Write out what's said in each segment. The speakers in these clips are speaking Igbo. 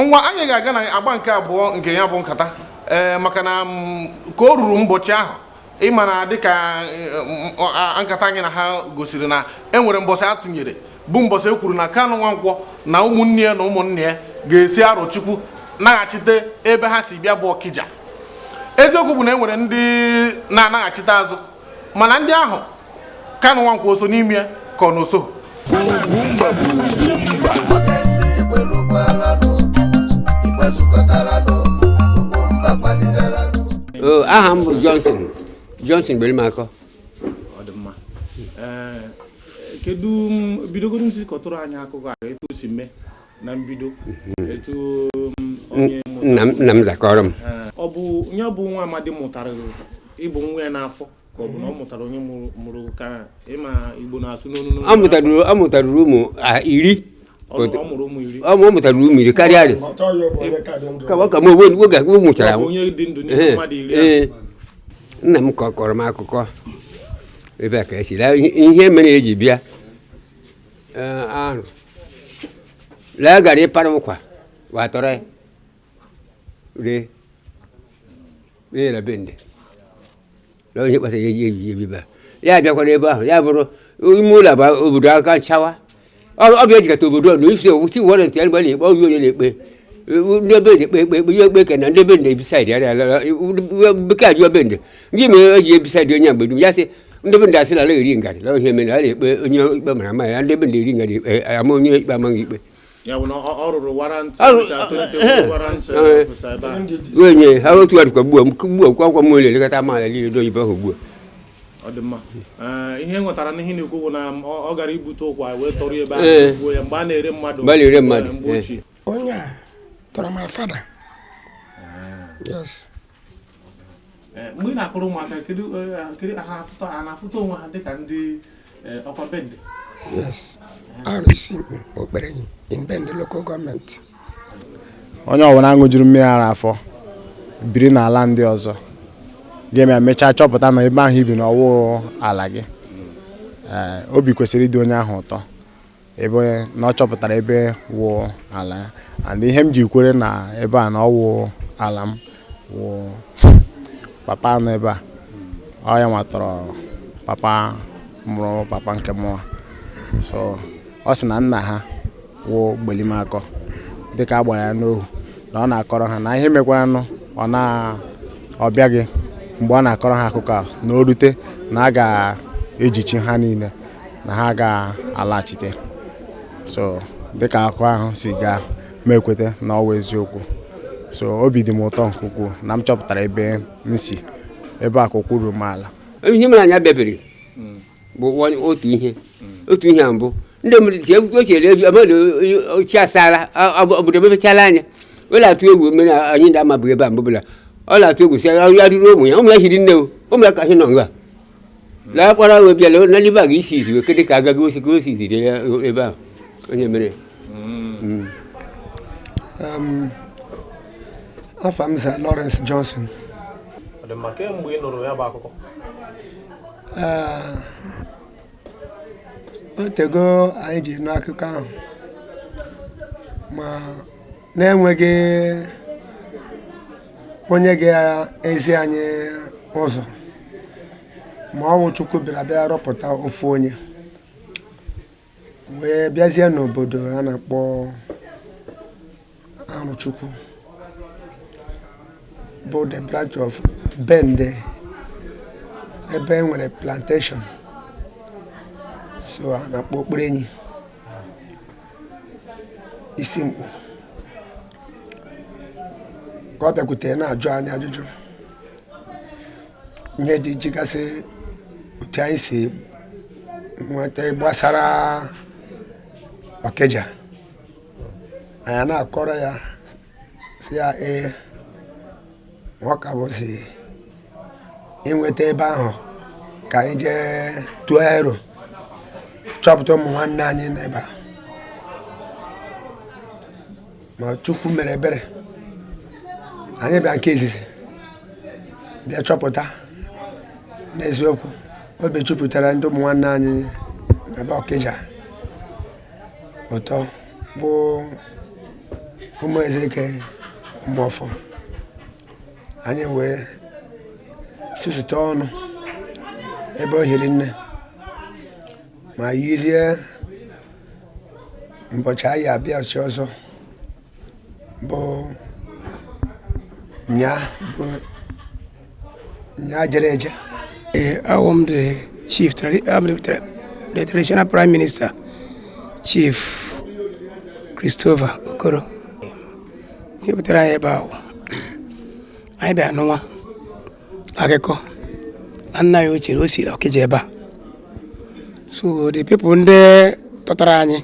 Ngwa, anyị ga-aga na agba nke abụọ nke ya bụ nkata, ee, maka na ka o ruru ụbọchị ahụ, ịma na dịka nkata anyị na ha gosiri na e nwere mbọsị a tụnyere, bụ mbọsị e kwuru na Kanụ Nwankwọ na ụmụnne ya na ụmụnne ya ga-esi Arọchukwu naghachite ebe ha si bịa, bụ Ọkịja. Eziokwu bụ na e nwere ndị na-anaghachite azụ, mana ndị ahụ, Kanụ Nwankwọ so n'ime ya ka ọ na osoghị? Oge ndị Igbo erukwalanụ, Igbo zukọtaranụ, Ugwumba kwaliteranụ. O, aha m bụ Johnson Johnson Gberimakọ. Ọ dị mma. Ee, kedu bidogoro m si kọtụrụ anyị akụkọ a, etu o si mee na mbido, etu onye Nna m zakọrọ m. Ee, ọ bụ ya bụ nwa amadi mụtara ịbụ nwa ya n'afọ, ka ọ bụ na ọ mụtara onye mụrụ ka ịma Igbo na-asụ n'onu n'onu? Ọ mụtaruru ụmụ 10. Ọ mụrụ ụmụ 10? Ọ mụtaruru ụmụ 10 karịa dị ka m onwe oge o nwụchara. Ọ bụ onye dị ndụ n'ime mmadụ 10 ahụ? Ee, nna m kọrọ m akụkọ ebe a ka esi lee ihe mere eji bịa. Ee, ahụ lee gara ịpara ụkwa wa tọrọ ya ree ree na Bende. Lee ihe kpatara eji ebi ebe a. Ya bịakwara ebe ahụ, ya bụrụ ime ụlọ bụ obodo aka nchawa. Ọ bịa ejikọta obodo na isi si warrant ya mgbe na-ekpe ọrụ onye na-ekpe ndị ebe na-ekpe ekpe ekpe ihe ekpe ka na ndị ebe na-ebi side ya bekee ajụọ Bende gị mere eji ebi side onye a mgbe dum. Ya sị ndị be ndị asị na ala eri ngarị la ihe mere a na-ekpe onye ikpe mara ama ya, ndị be ndị eri ngarị ama onye ikpe amaghị ikpe. Ya bụ na ọ rụrụ warrant Ọrụ- warrant Eh. officer ebe a. Wee nye ha otu adịkwa gbuo m gbuo kwa nkwa m na-elekọta amaala niile dị oyibo ahụ ugbu a. Ọ dị mma. Ee, ihe nwetara n'ihe na-ekwu bụ na ọ gara ibute ụkwa wee tọrọ ebe Ee. ahụ gbuo ya mgbe a na-ere mmadụ. Mgbe a na-ere mmadụ, Ee, mgbe ee. ochie. Onye a tọrọ my father, yes. Ee, mgbe ị na-akụrụ ụmụaka, kedu ha na-afụta onwe ha dịka ndị ọkwa Bende? Yes, Arụ Isimkpu Okperenyi in Bende Local Government. Onye ọbụla ṅụjuru mmiri ara afọ biri n'ala ndị ọzọ ga-eme mechaa chọpụta na ebe ahụ ibi na ọwụ ala gị. Ee, obi kwesịrị ịdị onye ahụ ụtọ ebe na ọ chọpụtara ebe wụ ala ya. And ihe m ji kwere na ebe a na ọwụ ala m wụ papa nọ ebe a. Ọ ya nwatọrọ papa mụrụ papa nke mụnwa, so ọ sị na nna ha wụ Gbelimakọ dịka a gbara ya n'ohu na ọ na-akọrọ ha na ihe mekwaranụ ọ na ọ bịaghị. Mgbe ọ na-akọrọ ha akụkọ a na o rute na a ga-ejichi ha niile na ha ga-alaghachite, so dịka akụkọ ahụ si gaa, ma ekweta na ọ wụ eziokwu. So obi dị m ụtọ nke ukwuu na m chọpụtara ebe m si, ebe a ka ụkwụ ruru m ala. Ihe mere anyị abịabere bụ otu ihe a mbụ ndị mmadụ si ochere eju amadụ chi asaala obodo mepechala anya. Ọ na-atụ egwu mere anyị ndị amabughị ebe a mbụ bụla. Ọ na-atụ egwu si ya ruru ụmụ ya, ụmụ ya hiri nne o, ụmụ ya ka hi nọ nga laa kpọrọ wee bịala na ndị be a ga-isi izi kedụ ka agaghị osi ka o si ziri ya ebe ahụ onye mere. Afa m za Lawrence Johnson. Ọ dị mma. Kemgbe ị nụrụ ya bụ akụkọ? Ee, o tego anyị ji nụ akụkọ ahụ, ma na-enweghị onye ga-ezi anyị ụzọ, ma ọ bụ Chukwu bịara bịa rọpụta ofu onye wee bịazie n'obodo a na-akpọ Arụchukwu, bụ the branch of Bende, ebe e nwere plantation so a na-akpọ Okperenyi Isimkpu, ka ọ bịakwutere na-ajụ anyị ajụjụ ihe dị jigasị otu anyị si nweta gbasara Ọkịja. Anyị na-akọrọ ya, si ya ee, ma ọ ka bụzi inweta ebe ahụ ka anyị jee tụọ ero chọpụta ụmụ nwanne anyị n'ebe a. Ma Chukwu mere ebere, anyị bịa nke izizi bịa chọpụta n'eziokwu obi jupụtara ndị ụmụ nwanne anyị n'ebe Ọkịja ụtọ bụ Ụmụ Ezeke Ụmụọfọ, anyị wee tụtụta ọnụ ebe o hiri nne ma yizie mbọchị anyị abịa ọchị ọzọ bụ nya bụ nya jere eje. Awụ m the chief, I'm the traditional prime minister, Chief Christopher Okoro. Ihe butere anyị ebe ahụ, anyị bịa nụnwa akụkọ na nna anyị ochie o siri Ọkịja ebe a. So the people ndị tọtara anyị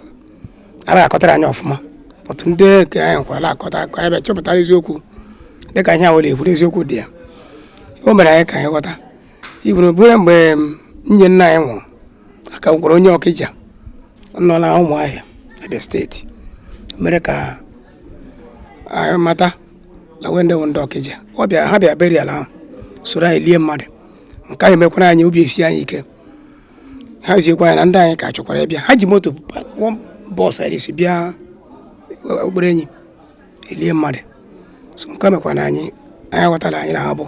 anaghị akọtara anyị ọfụma, but ndị nke anyị nkwara akọta akụkọ, anyị bịa chọpụta eziokwu dịka ihe awụla ekwuru, eziokwu dị ya. O mere anyị ka anyị ghọta iburu bụrụ mgbe nwunye nna anyị nwụrụ, aka gwara onye Ọkịja nọ na Ụmụahịa, Abia Steeti, mere ka anyị mata na wee ndị wụ ndị Ọkịja. Ọ bịa, ha bịa burial ahụ, soro anyị lie mmadụ. Nke ahụ emekwara anyị obi esi anyị ike. Ha ziekwa anyị na ndị anyị ka chọkwara ịbịa. Ha ji moto bọọsụ anyị si bịa okporo enyi elie mmadụ. So nke a mekwara na anyị ghọtara anyị na ha bụ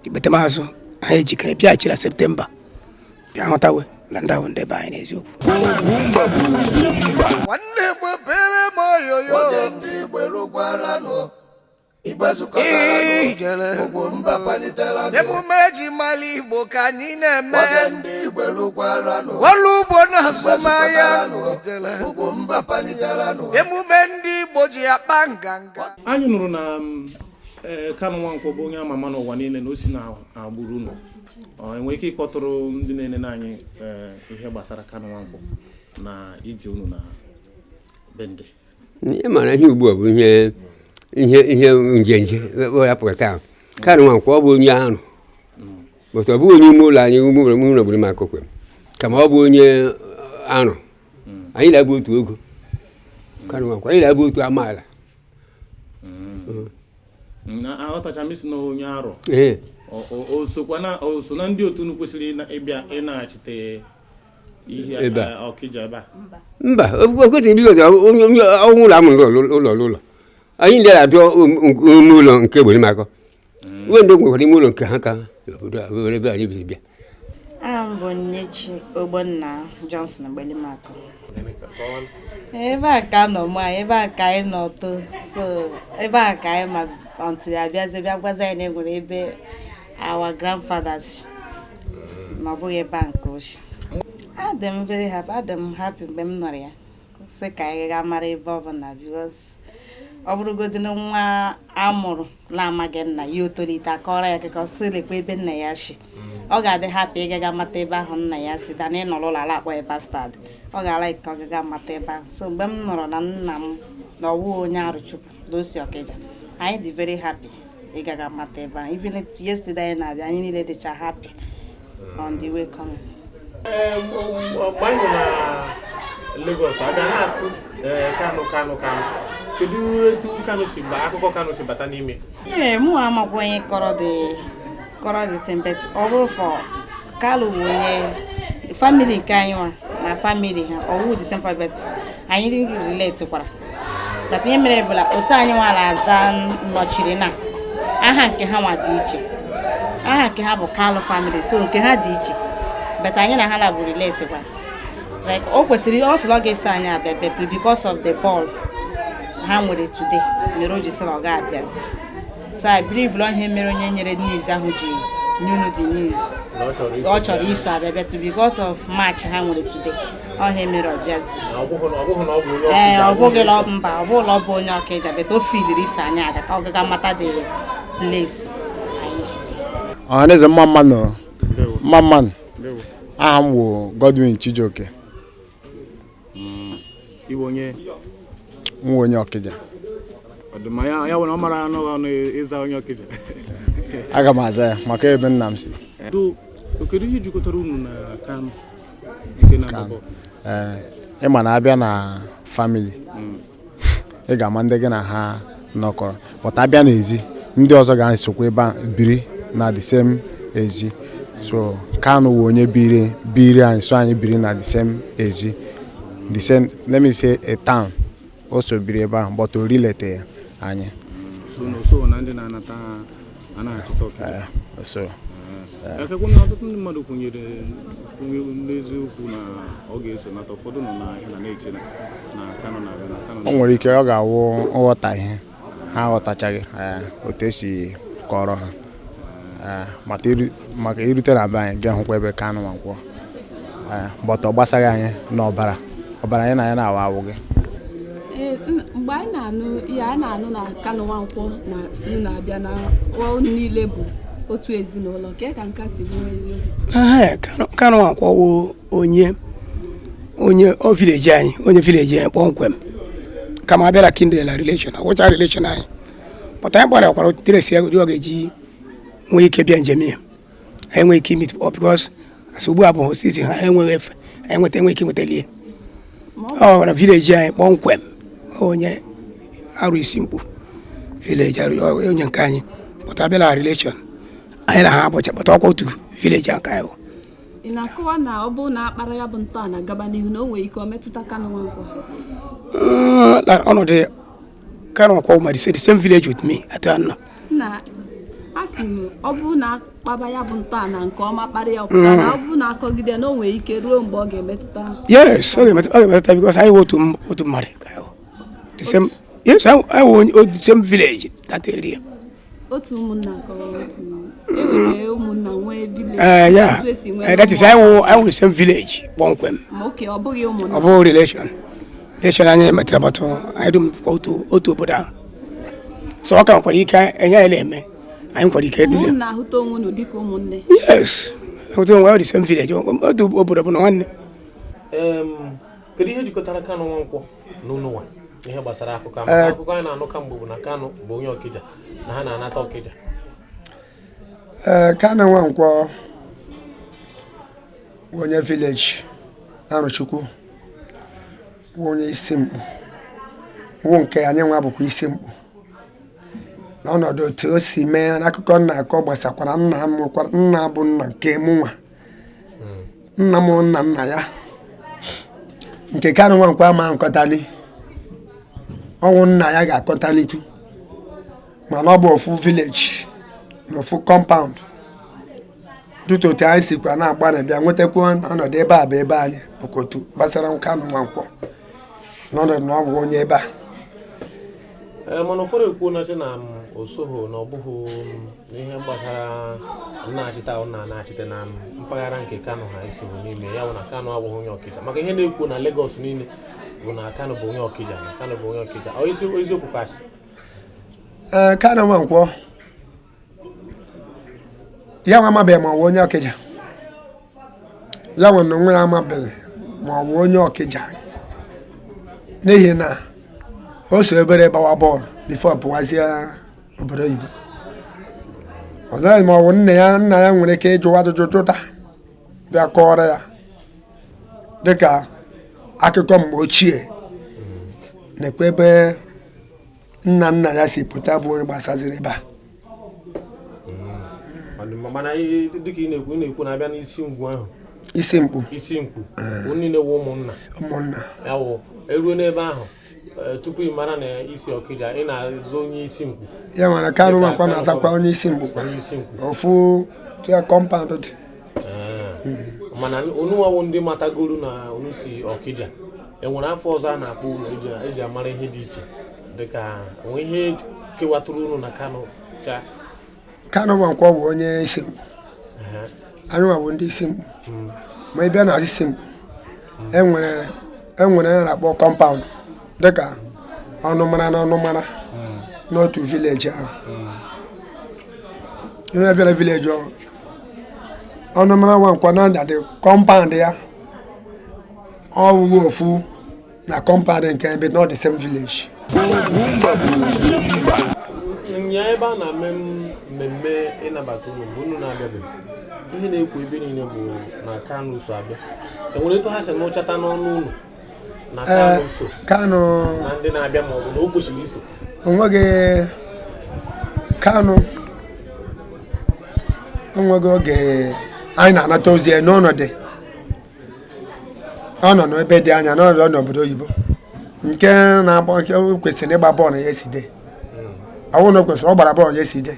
ikpetemazụ anyị ejikere bịaghachiri na Septemba bịa hụtawe na ndị ahụ ndị be anyị n'eziokwu. Nwanne m, ebere m oyoyo. Oge ndị Igbo erukwalanụ, Igbo zukọtaranụ, ugwu mba paliteranụ. Emume eji mara Igbo ka anyị na-eme. Oge ndị Igbo erukwalanụ, ọrụ ugbo na Igbo azụmahịa. zukọtaranụ, ugwu mba paliteranụ. Emume ndị Igbo ji akpa nganga. Anyị nụrụ na Kanụ Nwankwọ bụ onye ama ama n'ụwa niile, na o si na agbụrụ unu. Ọ enwere ike ịkọtụrụ ndị na-enene anyị ihe gbasara Kanụ Nwankwọ na ije unu na bende? Ị mara ihe ugbu a bụ ihe njenje ya pụrụ taa. Kanụ Nwankwọ, ọ bụ onye arụ, but ọ bụghị onye ime ụlọ anyị, ime ụlọ ụlọ gburu m akụkwe, kama ọ bụ onye arụ. Anyị na-abụ otu ogo. Kanụ Nwankwọ, anyị na-abụ otu amaala. Aghọtacha m isi na onye arọ. Ee. O sokwa na o so na ndị otu unu kwesịrị ịbịa ịnaghachite ihe Ebe a. Ọkịja ebe a? Mba, o kwesịrị ibido onye onye ọnwụ ụlọ amụrụ ụlọ ụlọ ụlọ anyị ndị na-adụ ime ụlọ nke Gberimakọ uwe ndị nwekwara ime ụlọ nke ha ka obodo a obere ebe anyị biri bịa. Aha m bụ Nyechi Ogbonna Johnson Gbelimakọ. Ebe a ka nọ mụ anyị, ebe a ka anyị nọ too, so ebe a ka anyị ma until abịazie bịa gwazi anyị na enwere ebe our grandfathers, na ọ bụghị ebe a nke ochie. Adị m very happy, adị m happy mgbe m nọrọ ya sị ka anyị gaa mara ebe ọ bụla, because ọ bụrụgodị na nwa amụrụ na-amaghị nna ya, o tolite akọrọ ya akụkọ sị lekwa ebe nna ya si, ọ ga-adị happy ịgaga mata ebe ahụ nna ya si dana ịnọrọ ụlọ ala akpọ ya bastard. Ọ ga-ala ka ọ gaga mata ebe ahụ. So mgbe m nọrọ na nna m na ọwụ onye Arụchukwu na osi Ọkịja, anyị dị very happy ịgaga mata ebe ahụ. Even yesterday anyị na-abịa, anyị niile dịcha happy on the way coming. Mgbe anyị nọ na Lagos, abịa na-akụ Kanụ, Kanụ, Kanụ, kedu etu Kanụ si ba akụkọ Kanụ si bata n'ime? Ee, mụ amakwa onye kọrọ the same, but ọ bụrụ for Kalu bụ onye family nke anyị nwa na family ha, ọwụ the same family, but anyị relate kwara. But ihe mere bụ na otu anyị nwa na-aza nnọchiri na aha nke ha nwa dị iche. Aha nke ha bụ Kalu family, so nke ha dị iche, but anyị na ha na bụ relate kwara. Like o kwesịrị, ọ sịrị ọ ga-eso anyị abịa, but because of the ball ha nwere today mere o ji sị na ọ ga-abịazi. So I believe na ihe mere onye nyere news ahụ ji nye unu the news Na ọ chọrọ iso. Ọ chọrọ iso abịa, but because of match ha nwere today, ọ ihe mere ọ bịazi. Na ọ bụghị na ọ bụ onye Ee. Ọkịja? Ọ bụghị na mba, ọ bụghị na ọ bụ onye Ọkịja, but o filiri iso anyị aga ka ọ gaga mata the place anyị si. Ọhaneze, mma mmanụ, mma mmanụ. Aha m wụ Godwin Chijioke. Iwe onye? M wụ onye Ọkịja. Ọdịma ya ya nwere ọ mara anụ ọnụ ịza onye Ọkịja. Aga m aza ya maka ebe nna m si. Do, kedu ihe jikọtara unu na Kanụ nke na Kanụ. mbụ? Ee, ịma na abịa na family, ị ga-ama ndị gị na ha nọkọrọ, but abịa n'ezi, ndị ọzọ ga-esokwa ebe a biri na the same ezi. So Kanu wụ onye biri biri anyị, so anyị biri na the same ezi, the same, let me say, a town. O so biri ebe ahụ, but o rilete anyị. So na o so na ndị na-anata anaghachite Ọkịja? So. Ekekwe na ọtụtụ ndị mmadụ kwenyere n'eziokwu na ọ ga-eso nata. Ụfọdụ nọ na ihe na na-eche na Kanu na-abịa, na Kanu. O nwere ike ọ ga-awụ nghọtahie ha aghọtachaghị otu esi kọrọ ha. Maka irute na be anyị, ga hụkwa ebe Kanu Nwankwọ. But ọ gbasaghị anyị n'ọbara ọbara anyị na ya na-awa awụ gị. Ee, mgbe anyị na-anụ ihe anyị na-anụ na Kanu Nwankwọ na Sulu na-abịa, na ọ niile bụ otu ezinụlọ, nke ka nke a si bụrụ eziokwu? Ehe, Kanu Nwankwọ wụ onye o village anyị, onye village anyị kpọmkwem, kama abịara kindred na relation, ọgwụcha relation anyị, but anyị gbara trace ya ụdị ọ ga-eji nwee ike bịa njem ya, anyị nwee ike meet up, because as ugbu a bụ season ha enweghị efe anyị nweta, enweghị ike nwetali Ma ọ ọ na village anyị kpọmkwem. Onye arụ isi mkpu village arụ onye nke anyị, but abịala relation anyị na ha abụcha, but ọkwa otu village nke anyị wụ. Ị na-akọwa na ọ bụrụ na akpara ya bụ ntọala gaba n'ihu, na o nwere ike ọ metụta Kanu Nwankwọ? Na ọnọdụ Kanu Nwankwọ ma the same village with me at anọ. Na a sị m, ọ bụrụ na akpaba ya bụ ntọala nke ọma, kpara ya ọpụta, na ọ bụrụ na akọgide, na o nwere ike ruo mgbe ọ ga-emetụta. Yes, ọ ga-emetụta because anyị wụ otu mmadụ ka anyị wụ. The same, yes, anyị wụ the same village, that area. Otu ụmụnna kọrọ otu enwere ụmụnna nwee village. Yeah. Otu esi nwee That is anyị wụ the same village kpọmkwem. Ma oke ọ bụghị ụmụnna. Ọ bụghị relation anyị metụtara, but anyị dum kwa otu obodo ahụ, so ọ ka nwekwara ike enye anyị na-eme, anyị nwekwara ike dule. Ụmụnna ahụta onwe unu dịka ụmụnne? Yes, otu onwe, the same village, otu obodo bụ na nwanne. Kedu ihe jikọtara Kanu Nwankwọ na ụnụnwa ihe gbasara akụkọ a? Maka akụkọ anyị na-anụ kamgbe bụ na Kanu bụ onye Ọkịja, na ha na-anata Ọkịja. Ee, Kanu Nwankwọ bụ onye village Arụchukwu, bụ onye isi mkpu, wụ nke anyị nwa bụkwa isi mkpu. N'ọnọdụ otu o si mee n'akụkọ nna akọ gbasakwara nna m, nwekwara nna bụ nna nke mụ nwa, nna m nna nna ya nke Kanu Nwankwọ ama nkọtali ọnwụ nna ya ga-akọtalitu, mana ọ bụ ofu village na ofu compound. Dụta otu anyị sikwa na-agbanị bịa nwetakwa ọnọdụ ebe a bụ ebe anyị bụkwa otu gbasara Kanu Nwankwọ n'ọnọdụ na ọ bụ onye ebe a. Ee, mana ụfọdụ ekwuo na sị na m osoho na ọ bụghị m ihe gbasara nnachite ahụ na-anachite na mpaghara nke Kano ha esighị n'ime ya, bụ na Kano abụghị onye Ọkịja, maka ihe na-ekwu na Lagos niile bụ na Kano bụ onye Ọkịja, na Kano bụ onye Ọkịja. Ọ isi eziokwu kasị? Ee, Kanu Nwankwọ ya nwa amabeghị ma ọ bụ onye Ọkịja. Ya nwe na onwe ya amabeghị ma ọ bụ onye Ọkịja, n'ihi na o so ebere gbawa bọọlụ before pụwazie obodo oyibo. Ọzọ, ma ọ bụ nna ya, nna ya nwere ike ịjụwa ajụjụ jụta bịa kọọrọ ya dịka akụkọ mgbe ochie na-ekwe ebe nna nna ya si pụta, bụ onye gbasaziri ebe a. Ọ dị mma, mana ihe dịka ị na-ekwu na-abịa n'isi ngwu ahụ. Isi mkpu. Isi mkpu, unu niile wụ ụmụnna. Ụmụnna. Ya wụ eruo n'ebe ahụ, tupu ị mara na isi Ọkịja, ị na-azụ onye isi mkpu. Ya nwere Kanu Dịka Nwankwọ Kanu na-azakwa onye isi mkpu kwa. Onye isi mkpu. Ofu tụya compound dị. Ee. Mana unu nwawo ndị matagoro na unu si Ọkịja, enwere afọ ọzọ a na-akpọ unu eji amara ihe dị iche, dịka onwe ihe kewatụrụ unu na Kano cha? Kanu Nwankwọ bụ onye isi mkpu. Anyị nwa bụ ndị isi mkpu. Ma ị bịa na isi mkpu, enwere a na-akpọ compound, dịka ọnụmara na ọnụmara n'otu village ahụ. Ihe bịara village ọ ọnụmara Nwankwọ na dị compound ya, ọwụwa ofu na compound nke ebe, not the same village. Nya ebe a na-eme mmemme ịnabata unu mgbe unu na-abịabeghị, ihe na-ekwu ebe niile bụ na Kanu so abịa. Enwere etu ha si nụchata n'ọnụ unu na Kanu so Kanu na ndị na-abịa, ma ọ bụ na o kwesịrị iso? Onweghị Kanu, onweghị oge anyị na-anata ozi ya n'ọnọdụ ọ nọ n'ebe dị anya n'ọnọdụ ọ n'obodo oyibo. Nke na-agba, nke kwesịrị ịgba bọọlụ yesterday, ọ bụrụ na o kwesịrị, ọ gbara bọọlụ yesterday.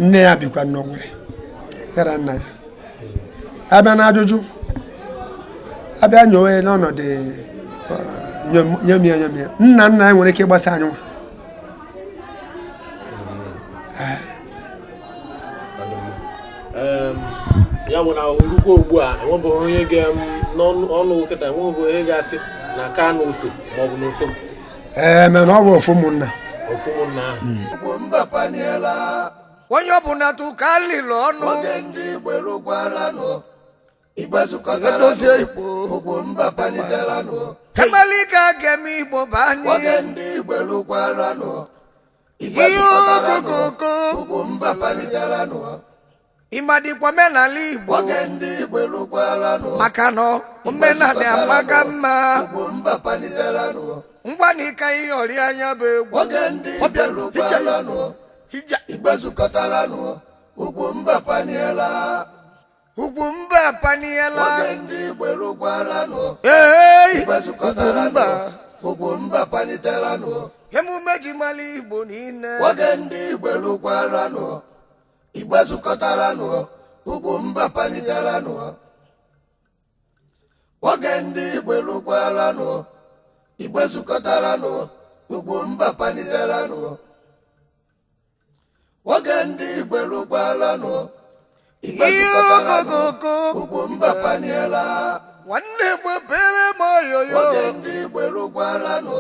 Nne ya bikwa n'Owerri, ya na nna ya. Abịa na ajụjụ, abịa nyowe n'ọnọdụ nyomie nyomie, nna nna ya nwere ike ịgbasa anyị nwa. Ya bụ na orukwa ugbu a, enwebeghị onye ga n'ọnụ kịta, enwebeghị onye ga-asị na Kanu so maọbụ na oso. Ee, mana ọ bụ ofu ụmụnna. Ofu ụmụnna ahụ. Ugwumba paniela. Onye ọbụla tụkalịlụ ọnụ. Oge ndị Igbo erukwalanụ, Igbo zukọtaranụ, Ugwumba panitelanụ. Emelike ga-eme Igbo bụ anyị. Oge ndị Igbo erukwalanụ, Igbo Ihe zukọtaranụ, okokoko. Ugwumba panitelanụ. Ịmadịkwa omenala Igbo. Oge ndị Igbo erukwalanụ, maka na omenala amaka mma. Ugwumba panitelanụ. Ngwa na ịka ihe ọrịa anya bụ egwu. Oge ndị Igbo erukwalanụ, Igbo zukọtaranụ, Ugwumba paniela. Ugwumba paniela. Oge ndị Igbo erukwalanụ, Ee, Igbo zukọtaranụ, Ugwumba panitelanụ. Emume ji mara Igbo niile. Oge ndị Igbo erukwalanụ, Igbo zukọtaranụ, Ugwumba panitelanụ. Oge ndị Igbo erukwalanụ, Igbo zukọtaranụ, Ugwumba panitelanụ. Oge ndị Igbo erukwalanụ, Igbo Ihe zukọtaranụ, okokoko. Ugwumba paniela. Nwanne gbepere m oyoyo. Oge ndị Igbo erukwalanụ,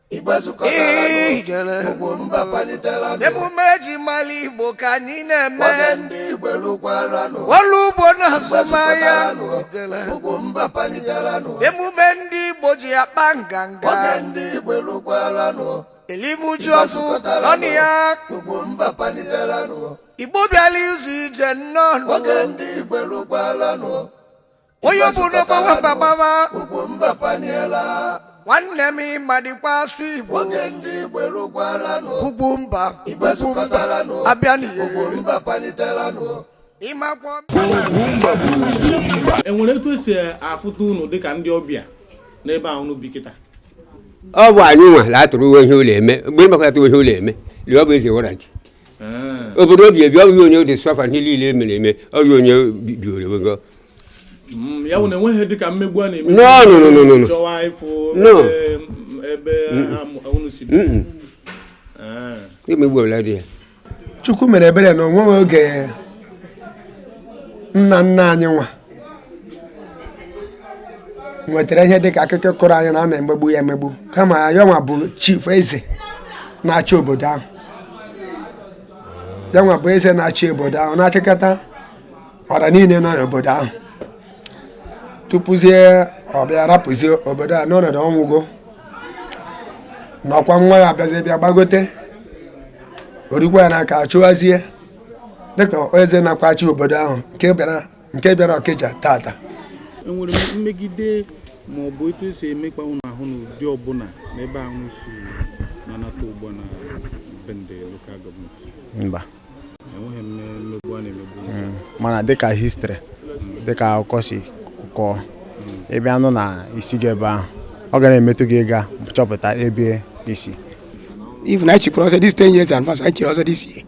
Igbo zukọtaranụ, Ijele. Ugwumba panitelanụ. Emume ji mara Igbo ka anyị na-eme. Oge ndị Igbo erukwalanụ, Ọrụ ugbo na Igbo azụmahịa. zukọtaranụ, Ijele. Ugwumba panitelanụ. Emume ndị Igbo ji akpa nganga. Oge ndị Igbo erukwalanụ, Elimuju Igbo ọfụ zukọtaranụ, ọnụ ya. Ugwumba panitelanụ. Igbo bịara izu ije nnọọ. Oge ndị Igbo erukwalanụ, Onye ọbụla gbawa gbawa. Ugwumba paniela. Nwanne m, ịmadịkwa asụ Igbo. Oge ndị Igbo erukwalanụ, Ugwumba. Igbo zukọtaranụ, Abịa n'ihe. Ugwumba panitelanụ. Ịmakwa. Enwere etu esi afụta unu dịka ndị ọbịa n'ebe a unu bi kịta? Ọ bụ anyị nwa la-atụrụ uwe ihe ụlọ eme mgbe ịmakọta ihe ụlọ eme lee. Ọ bụ eze warachi obodo obi ebi. Ọ bụghị onye dị sọfa ihe niile emere eme, ọ bụ onye bioro ego. Ya bụ na enweghị dịka mmegbu a na-eme? No, no, no, no, no, no. Chọwa ịfụ No. ebe unu si bi. Mm-mm. Emegbu ọbụla dị ya. Chukwu mere ebere na onweghị oge nna nna anyị nwa nwetara ihe dịka akụkọ kọrọ anyị na a na-emegbu ya emegbu, kama ya nwa bụ chief, eze na-achị obodo ahụ. Ya nwa bụ eze na-achị obodo ahụ, na-achịkọta ọra niile nọ n'obodo ahụ, tupuzie ọ bịa rapụzie obodo a n'ọnọdụ ọnwụgo. Nọkwa nwa ya abịazie, bịa gbagote, orukwa ya n'aka, achụghazie dịka eze nakwa achị obodo ahụ nke bịara Ọkịja tata. Enwere mmegide ma ọ bụ etu esi emekpa unu ahụ n'ụdị ọbụla n'ebe ahụ si na-anata ugbu a na Bende Local Government? Mba. Enweghị mmegbu a na-emegbu unu? Mana dịka history, dịka akụkọ si kọọ, ịbịa nụ na isi gị ebe ahụ, ọ ga na-emetụ gị ịga chọpụta ebe isi. Even I chikwara ọzọ this 10 years advance, anyị chiri ọzọ this year,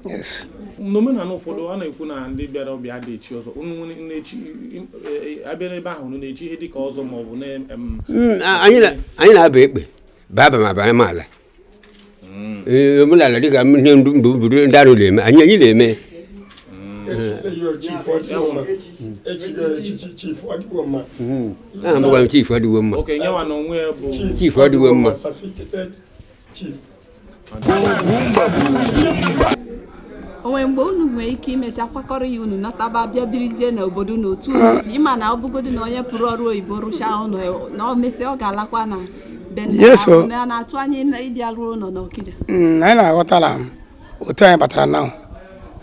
yes. N'omenala ụfọdụ, a na-ekwu na ndị bịara ọbịa adị echi ọzọ. Unu na-echi abịa n'ebe ahụ, unu na-echi ihe dịka ọzọ ma ọ bụ na Anyị na-aba ekpe baa aba ma baa ma ala. Ee, omenala dịka ihe ndị mbụ ndị arụ na-eme, anyị na-eme. Chief ọdịwo mma. Aha mbụkwa m Chief ọdịwo mma. Oke nyenwa na onwe ya bụ Chief ọdịwo mma. Certificated chief. O nwere mgbe unu nwere ike imecha kwakọrọ ya, unu nataba, bịa birizie n'obodo n'otu unu si? Ịma na ọ bụgodị na onye pụrụ ọrụ oyibo rụchaa ụlọ na o mesịa, ọ ga-alakwa na be nna Yes, ya. o. Na na-atụ anya ịbịa rụọ ụlọ n'Ọkịja? Anyị na-aghọta na otu anyị batara na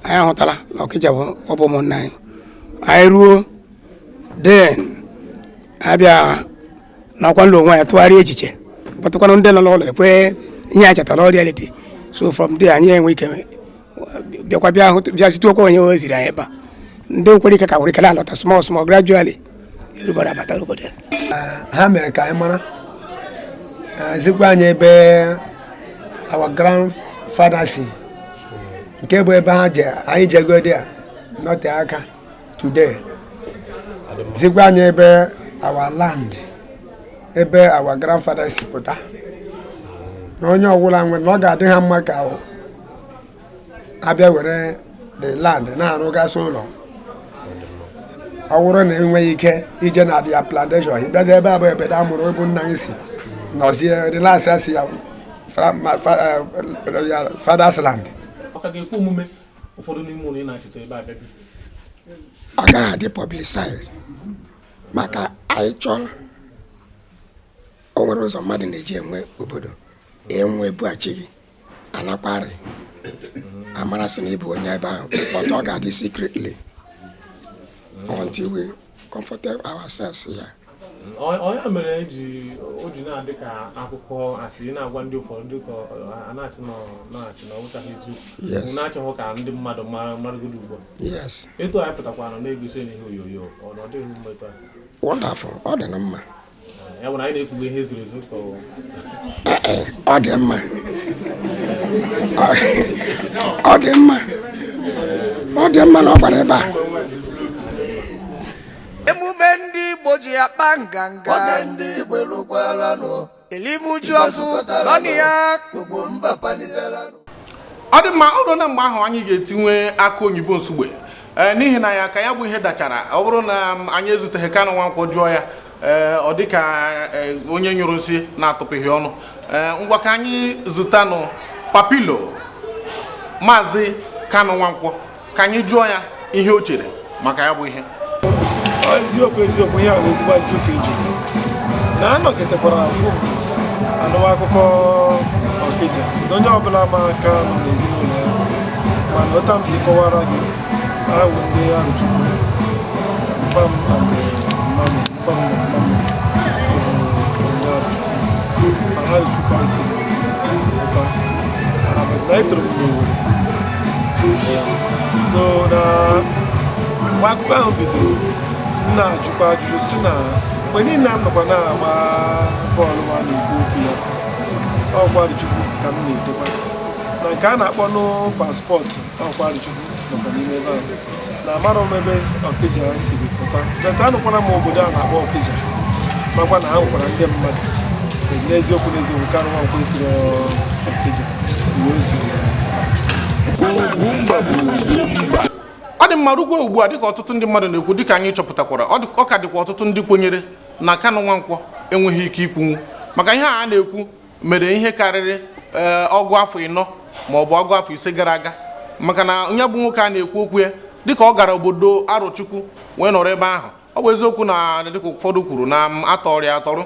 anyị ahụtala na Ọkịja bụ ọ bụ ụmụnna anyị. Anyị ruo then abịa nakwa ndụ onwe anyị, tụgharịa echiche, kpọtụkwanụ ndị nọ n'ụlọ ekwe ihe anyị chetara reality. So from there anyị enwe ike bịakwa, bịa hụ, bịa zituokwa onye o ziri anyị ebe a. Ndị nkwere ike ka nwere ike na-alọta small small, gradually. Yoruba abatara obodo. Ha mere ka anyị mara, zikwa anyị ebe our grandfather si, nke bụ ebe ha je anyị jegodi a nọte aka today, zikwa anyị ebe our land, ebe our grandfather si pụta, na onye ọbụla nwere na ọ ga-adị ha mma ka abịa were the land na-arụgasị ụlọ. Ọ bụrụ na enweghị ike ije na ya plantation, ịbịazi ebe a bụ ebe a mụrụ, ebe nna anyị si nọzie, relax, si ya ya father's land. Ọ ka ga-ekwe omume ụfọdụ n'ime ụlọ ị na-achịta ebe a bịa bi? Ọ gaghị adị publicized, maka anyị chọọ, o nwere ụzọ mmadụ na-eji enwe obodo enwe ebughachi gị anakwarị amarasị na ịbụ onye ebe ahụ, but ọ ga-adị secretly until we comfortable ourselves here. Ọ ya mere o ji na-adị ka akụkọ asị na-agwa ndị ụfọdụ dị ka a na-asị na na-asị na ọ bụchaghị eziokwu. Yes. Na-achọghị ka ndị mmadụ mara maragodo ugbu a. Yes. Etu anyị pụtakwara na-egosi n'ihe onyonyo, ọ na ọ dịghị mma etu a? Wonderful, ọ dị na mma. Ya bụ na anyị na-ekwugbe ihe zoro ezo ka ọ Ee, ọ dị mma, ọ dị mma, ọ dị mma na ọ gbara ebe a. Emume ndị Igbo ji akpa nganga. Oge ndị Igbo erukwalanụ. Elimuju ọfụ lọnị ya. Ugwumba palitelanụ. Ọ dị mma. Ọ ruo na mgbe ahụ anyị ga-etinwe aka oyibo nsugbe, ee, n'ihi na ya ka ya bụ ihe dachara. Ọ bụrụ na anyị ezuteghị Kanụ Nwankwọ jụọ ya, ee, ọ dị ka onye nyụrụ nsị na-atụpụghị ọnụ. Ee, ngwa, ka anyị zụtanụ Papilo Maazị Kanụ Nwankwọ ka anyị jụọ ya ihe o chere maka ya bụ ihe. Ọ eziokwu, eziokwu, ihe a bụ ezigbo ajụjụ ka eji na anọkịtakwara afụ m anụwa akụkọ Ọkịja na onye ọbụla ma aka nọ n'ezinụlọ ya, mana ụta m si kọwara gị ahụ, ndị Arụchukwu, mpa m and mma m, mpa m na mma m bụ ndị Arụchukwu, mana Arụchukwu ka si pụta, na etoro m n'Owerri. So na mgbe akụkọ ahụ bidoro, m na-ajụkwa ajụjụ si na mgbe niile m nọkwa na-agba bọọlụ ma na-ekwu okwu ya, ọkwa Arụchukwu ka m na-edekwa na nke a na-akpọ nụ passport, ọkwa Arụchukwu nọkwa n'ime ebe ahụ, na amarọ m ebe Ọkịja siri pụta. But anụkwara m obodo a na-akpọ Ọkịja, makwa na ha nwekwara ndị mmadụ. N'eziokwu, n'eziokwu, Kanụ Nwankwọ esiri Ọkịja mgbe o siri. Ọ dị mma. Rukwa ugbu a, dịka ọtụtụ ndị mmadụ na-ekwu, dịka anyị chọpụtakwara, ọ ka dịkwa ọtụtụ ndị kwenyere na Kanụ Nwankwọ enweghị ike ikwunwu maka ihe a na-ekwu mere ihe karịrị ọgụ afọ 40 ma ọ bụ ọgụ afọ 5 gara aga, maka na onye bụ nwoke a na-ekwu okwu ya, dịka ọ gara obodo Arọchukwu wee nọrọ ebe ahụ. Ọ bụ eziokwu na dịka ụfọdụ kwuru na m atọrọ ya atọrọ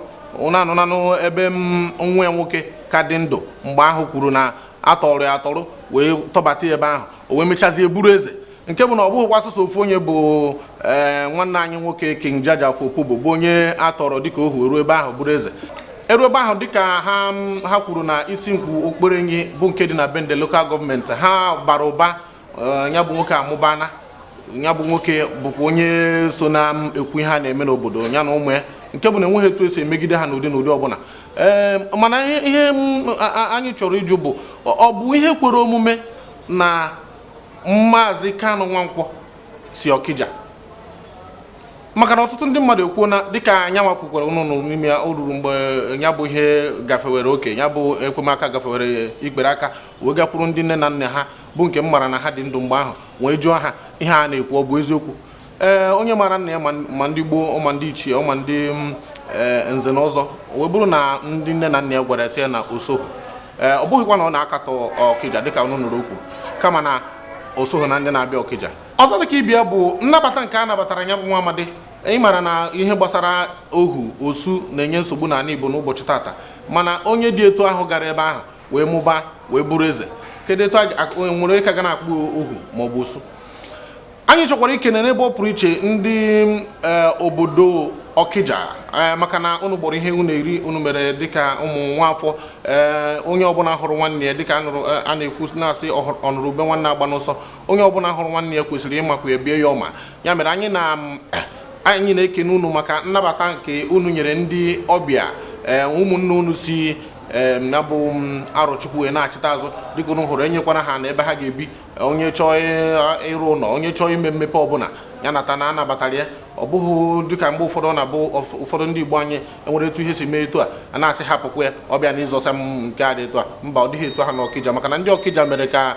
na anụnanụ ebe m nwa ya nwoke ka dị ndụ mgbe ahụ kwuru na atọrọ ya atọrọ wee tọbata ya ebe ahụ, o wee mechazie buru eze, nke bụ na ọ bụghịkwa sọsọ ofu onye bụ, ee, nwanne anyị nwoke King Jaja Opobo bụ onye atọrọ dịka ohu ruo ebe ahụ bụrụ eze. Eru ebe ahụ, dịka ha kwuru na isi nkwụ okperenyi bụ nke dị na Bende Local Government, ha bara ụba. Ya bụ nwoke amụbana, ya bụ nwoke bụkwa onye so na ekwu ihe a na-eme n'obodo ya na ụmụ ya, nke bụ na enweghị etu esi emegide ha n'ụdị n'ụdị ọbụla. Ee, mana ihe anyị chọrọ ịjụ bụ, ọ bụ ihe kwere omume na Maazị Kanụ Nwankwọ si Ọkịja? Maka na ọtụtụ ndị mmadụ ekwuo na dịka anyanwa kwukwara ụnụ n'ime ya, o ruru mgbe ya bụ ihe gafewere oke, ya bụ ekwemaka gafewere ikpere aka, wee gakwuru ndị nne na nna ha bụ nke m mara na ha dị ndụ mgbe ahụ, wee jụọ ha ihe a na-ekwu ọ bụ eziokwu. Ee, onye mara nna ya, ma ndị gboo, ma ndị ichie, ma ndị nze na ọzọ, wee bụrụ na ndị nne na nna ya gwara ya sị ya na oso, ee, ọ bụghịkwa na ọ na-akatọ Ọkịja dịka ọnụ nụrụ okwu, kama na o soghị na ndị na-abịa Ọkịja ọzọ. Dịka ibia bụ nnabata nke a nabatara ya bụ nwa amadi, ị mara na ihe gbasara ohu osu na-enye nsogbu n'ala Igbo n'ụbọchị tata, mana onye dị etu ahụ gara ebe ahụ wee mụbaa wee bụrụ eze, kedu etu nwere onye ka ga na-akpụ ohu ma ọ bụ osu? Anyị chọkwara ikene n'ebe ọ pụrụ iche ndị obodo Ọkịja, maka na unu gbọrọ ihe unu eri, unu mere dịka ụmụ nwaafọ, ee, onye ọbụla hụrụ nwanne ya, dịka anụrụ a na-ekwu na-asị ọnụrụ ube nwanne agba n'ọsọ, onye ọbụla hụrụ nwanne ya kwesịrị ịmakwa ya bie ya ọma. Ya mere anyị na Anyị na-ekene unu maka nnabata nke unu nyere ndị ọbịa, ee, ụmụnne unu si ee na bụ m Arọchukwu wee na-achịta azụ. Dịka unu hụrụ, enyekwana ha na ebe ha ga-ebi. Onye chọọ ịrụ ụlọ, onye chọọ ime mmepe ọbụla, ya nata na anabatara ya. Ọ bụghị dịka mgbe ụfọdụ ọ na-abụ ụfọdụ ndị Igbo anyị enwere etu ihe si mee etu a, a na-asị hapụkwa ya, ọbịa na ịzọsa m nke a dị etu a. Mba, ọ dịghị etu ahụ na Ọkịja, maka na ndị Ọkịja mere ka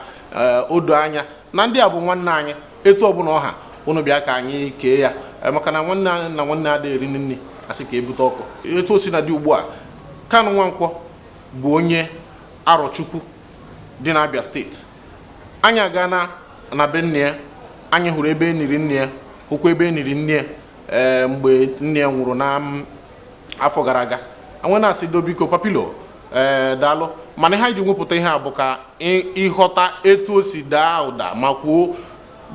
o doo anya na ndị a bụ nwanne anyị. Etu ọbụla ọha unu bịa ka anyị kee ya, maka na nwanne anyị na nwanne adịghị eri nri, asị ka ebute ọkụ. Etu o si na dị ugbu a, Kanụ Nwankwọ bụ onye Arọchukwu dị n'Abia Steeti. Anyị aga na be nne ya, anyị hụrụ ebe e niri nne ya, hụkwa ebe e niri nne ya, ee, mgbe nne ya nwụrụ na afọ gara aga. Anwe na-asị do, biko, Papilo, ee, daalụ. Mana ihe anyị ji nwepụta ihe a bụ ka ịghọta etu o si daa ụda ma kwuo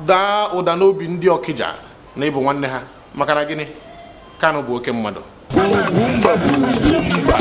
daa ụda n'obi ndị Ọkịja na ịbụ nwanne ha. Maka na gịnị? Kanụ bụ oke mmadụ. Ugwumba bụ ugwumba.